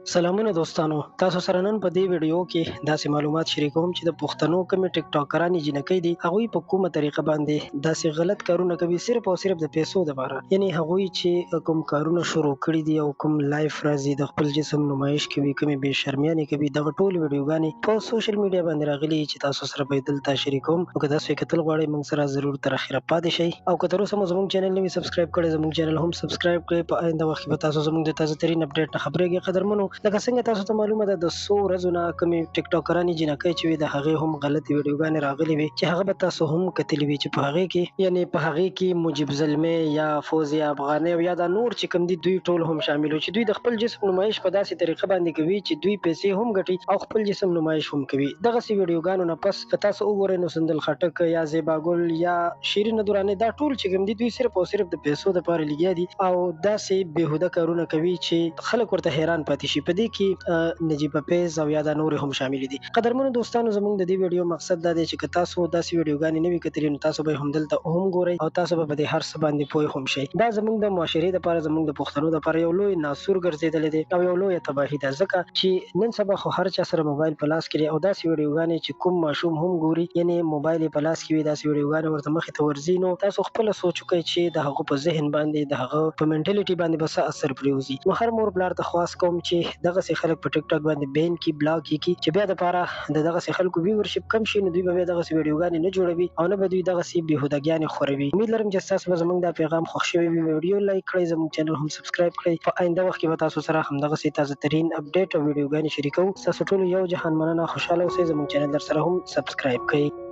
سلامونه دوستانو، تاسو سره نن په دې ویډیو کې داسې معلومات شریکوم چې د پښتنو کومې ټیک ټاکرانې جینکۍ دي، هغوی په کومه طریقه باندې داسې غلط کارونه کوي صرف او صرف د پیسو دپاره. یعنی هغوی چې کوم کارونه شروع کړي دي او کوم live راځي، د خپل جسم نمایش کوي، کومې بې شرمیانې کوي، دغه ټول ویډیوګانې په social media باندې راغلي چې تاسو سره به یې دلته شریکوم. نو که تاسو یې کتل غواړئ، موږ سره ضرور تر اخره پاتې شئ، او که تر اوسه مو زموږ channel نه وي subscribe کړی، زموږ channel هم subscribe کړئ. په آینده وخت کې به تاسو زموږ د تازه ترین update نه خبرېږئ. قدرمنو، لکه څنګه تاسو ته معلومه ده، د څو ورځو نه کومې ټیک ټاکرانې جینکۍ چې وي، د هغې هم غلطې ویډیوګانې راغلې وي چې هغه به تاسو هم کتلې وي، چې په هغې کې، یعنی په هغې کې مجیب زلمی یا فوزیه افغانۍ او یا دا نور چې کوم دي، دوی ټول هم شامل وو، چې دوی د خپل جسم نمایش په داسې طریقه باندې کوي چې دوی پیسې هم ګټي او خپل جسم نمایش هم کوي. دغسې ویډیوګانو نه پس که تاسو وګورئ، نو سندل خټک یا زیبا ګل یا شیرین درانۍ، دا ټول چې کوم دي، دوی صرف او صرف د پیسو دپاره لګیا دي او داسې بېهوده کارونه کوي چې خلک ورته حیران پاتې شي. په دې کې نجیبه پیز او یا دا نورې هم شامل دي. قدرمنو دوستانو، زموږ د دې ویډیو مقصد دا دی چې که تاسو داسې ویډیوګانې نه وي کتلې، نو تاسو به هم دلته هم ګورئ او تاسو به په دې هر څه باندې پوه هم شئ. دا زموږ د معاشرې دپاره، زموږ د پښتنو دپاره یو لوی ناسور ګرځېدلی دی او یو لویه تباهي ده، ځکه چې نن سبا خو هر چا سره موبایل په لاس کې دی او داسې ویډیوګانې چې کوم ماشوم هم ګوري، یعنی موبایل یې په لاس کې وي، داسې ویډیوګانې ورته مخې ته ورځي، نو تاسو خپله سوچ وکړئ چې د هغه په ذهن باندې، د هغه په mentality باندې به څه اثر پرېوځي. نو هر مور پلار ته خواست کوم چې دغسې خلک په ټیک ټاک باندې ban کړي، block یې کړي، چې بیا دپاره د دغسې خلکو viewership کم شي، نو دوی به بیا دغسې ویډیوګانې نه جوړوي او نه به دوی دغسې بېهودګیانې خوروي. امید لرم چې ستاسو به زموږ دا پیغام خوښ شوی وي. ویډیو like کړئ، زموږ channel هم subscribe کړئ. په آینده وخت کې به تاسو سره همدغسې تازه ترین update او ویډیوګانې شریکوو. ستاسو ټولو یو جهان مننه. خوشحاله اوسئ. زموږ channel در سره هم subscribe کړئ.